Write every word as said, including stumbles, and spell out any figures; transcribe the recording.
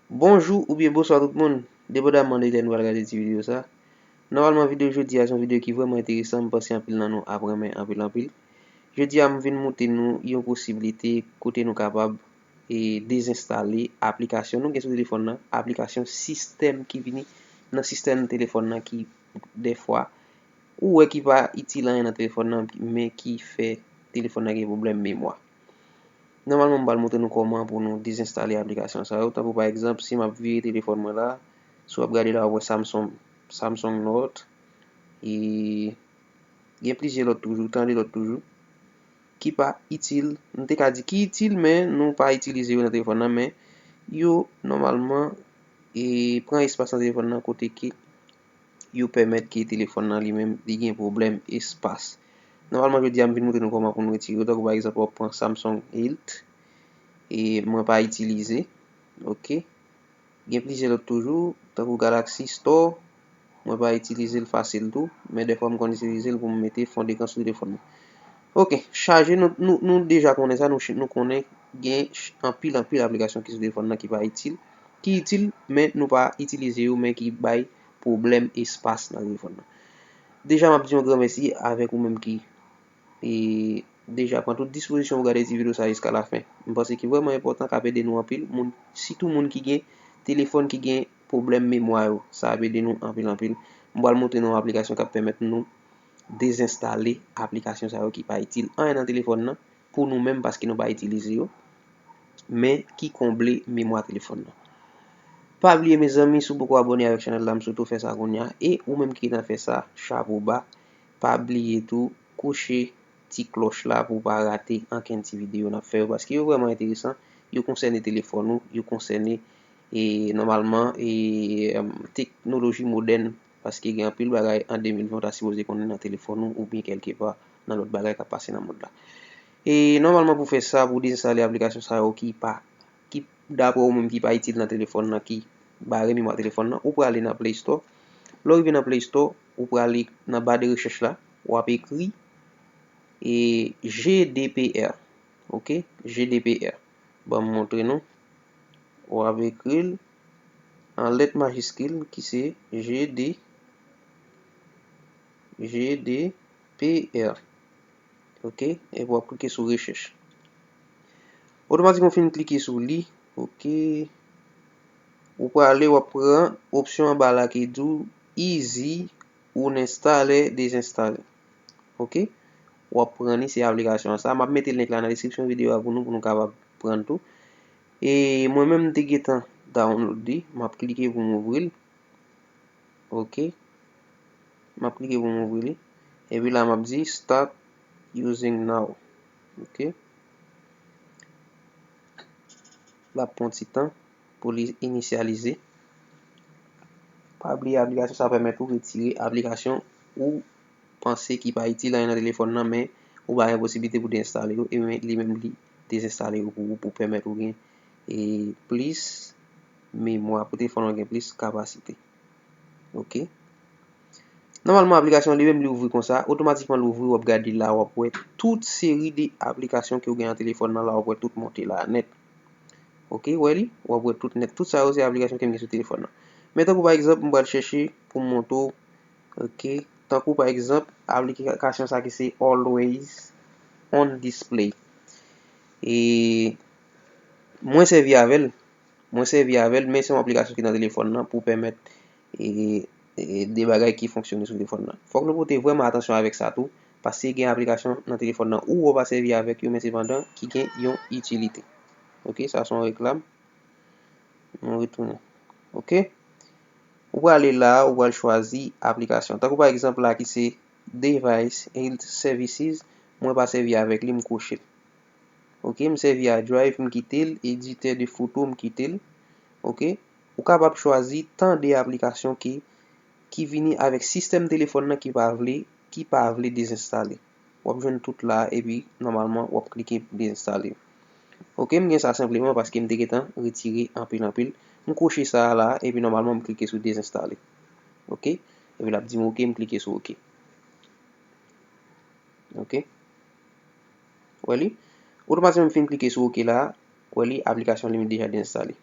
Bonjou oubyen bonswa tout moun, depandamman de lè nou al gade ti videyo sa. Nòmalman, videyo jodi a se yon videyo ki vrèman enteresan, m panse anpil nan nou ap renmen anpil anpil. Jodi a, m vin montre nou yon posiblite kote nou kapab e dezenstale aplikasyon nou gen sou telefòn nan, aplikasyon sistèm ki vini nan sistèm telefòn nan ki dèfwa ou wè ki pa itil anyen nan telefòn nan, men ki fè telefòn nan gen pwoblèm memwa. Nòmalman, m pral montre nou kòman pou nou dezenstale aplikasyon sa yo. Tankou pa egzanp, si m ap vire telefòn mwen la, si w ap gade la, w ap wè Samsung, Samsung Note, e gen plizyè lòt toujou, tande lòt toujou, ki pa itil, m te ka di ki itil, men nou pa itilize yo nan telefòn nan, men yo nòmalman e pran espas nan telefòn nan kote ke yo pèmèt ke telefòn nan li menm li gen pwoblèm espas. Nòmalman, jodi a, m vin montre nou kòman pou nou retire yo. Tankou pa egzanp, w ap pran Samsung Health, e mwen pa itilize, oke. Gen plizyè lòt toujou, tankou Galaxy Store, mwen pa itilize l fasil tou, men dèfwa m konn itilize l pou m mete fon dekran sou telefòn mwen. Oke, chaje, nou, nou, nou deja konnen sa, nou, nou konnen gen ch- anpil, anpil aplikasyon ki sou telefòn nan ki pa itil, ki itil, men nou pa itilize yo, men ki bay pwoblèm espas nan telefòn nan. Deja, m ap di yon gran mèsi avèk ou menm ki e deja pran tout dispozisyon pou gade ti videyo sa jiska lafen. M panse ki vrèman enpòtan, k ap ede nou anpil, moun, sitou moun ki gen telefòn ki gen pwoblèm memwa yo. Sa ap ede nou anpil anpil. M pral montre nou yon aplikasyon k ap pèmèt nou dezenstale aplikasyon sa yo ki pa itil anyen nan telefòn nan pou nou menm paske nou pa itilize yo, men ki konble memwa telefòn nan. Pa bliye, mezanmi, si w poko abòne avèk chanèl la, m swete w fè sa kounye a. E ou menm ki gentan fè sa, chapo ba. Pa bliye tou, kouche ti klòch la pou w pa rate ankenn ti videyo n ap fè yo, paske yo vrèman enteresan. Yo konsène telefòn ou, yo konsène e nòmalman e em, teknoloji modèn, paske gen anpil bagay an de mil ven ou ta sipoze konnen nan telefòn ou oubyen kèlkepa nan lòt bagay k ap pase nan mond la. E nòmalman, pou fè sa, pou dezenstale aplikasyon sa yo ki pa, ki daprè ou menm ki pa itil nan telefòn nan, ki bare memwa telefòn nan, ou prale nan Play Store. Lè w rive nan Play Store, ou prale nan ba de rechèch la, w ap ekri e G D P R. Oke? G D P R. Ban m montre nou. W ap ekri l an lèt majiskil ki se G D, G D P R. Oke? Epi w ap klike sou rechèch. Otomatikman w fin klike sou li, oke, ou prale, w ap pran opsyon anba la ki di w Easy Uninstall e Dezinstale. Oke? W ap pran li, se aplikasyon sa. M ap mete link la nan deskripsyon videyo a pou nou, pou nou kapab pran l tou. E mwen menm, m te gentan download li. M ap klike pou m ouvri l. Oke. M ap klike pou m ouvri li. Epi la, m ap di Start using now. Oke. L ap pran ti tan pou li inisyalize. Pa bliye, aplikasyon sa pèmèt ou retire aplikasyon ou panse ki pa itil anyen nan telefòn nan, men ou pa gen posiblite pou dezenstale yo, e men li menm li dezenstale yo pou ou, pou pèmèt ou gen e plis memwa, pou telefòn nan gen plis kapasite. Oke. Nòmalman, aplikasyon li menm li ouvri konsa, otomatikman li ouvri, w ap gade la, w ap wè tout seri de aplikasyon ke w gen nan telefòn nan la, w ap wè tout monte la nèt. Oke, w wè li? W ap wè tout nèt. Tout sa yo se aplikasyon ke m gen sou telefòn nan. Men tankou pa egzanp, m pral chèche pou m montre w, oke, tankou pa egzanp, aplikasyon sa ki se Always on Display. E mwen sèvi avè l. Mwen sèvi avè l, men se yon aplikasyon ki nan telefòn nan pou pèmèt e, e, de bagay ki fonksyone sou telefòn nan. Fòk nou pote vrèman atansyon avèk sa tou, paske gen aplikasyon nan telefòn nan ou w pa sèvi avèk yo, men sepandan ki gen yon itilite. Oke, sa se yon reklam. Nou retounen. Oke. Ou prale la, ou pral chwazi aplikasyon. Tankou pa egzanp la ki se Device Health Services, mwen pa sèvi avèk li, m kwoche l. Oke, m sèvi a Drive, m kite l, editè de foto, m kite l. Oke, ou kapab chwazi tan de aplikasyon ki, ki vini avèk sistèm telefòn nan ki pa vle, ki pa vle dezenstale. W ap jwenn tout la, epi nòmalman, w ap klike pou dezenstale yo. Oke, m gen sa senpleman paske m te gentan retire anpil, anpil. M kwoche sa a la, epi nòmalman, m klike sou dezenstale. Oke, epi l ap di m oke, m klike sou oke. Oke. Wè li? Otomatikman, m fin klike sou oke la, wè li, aplikasyon li menm deja dezenstale.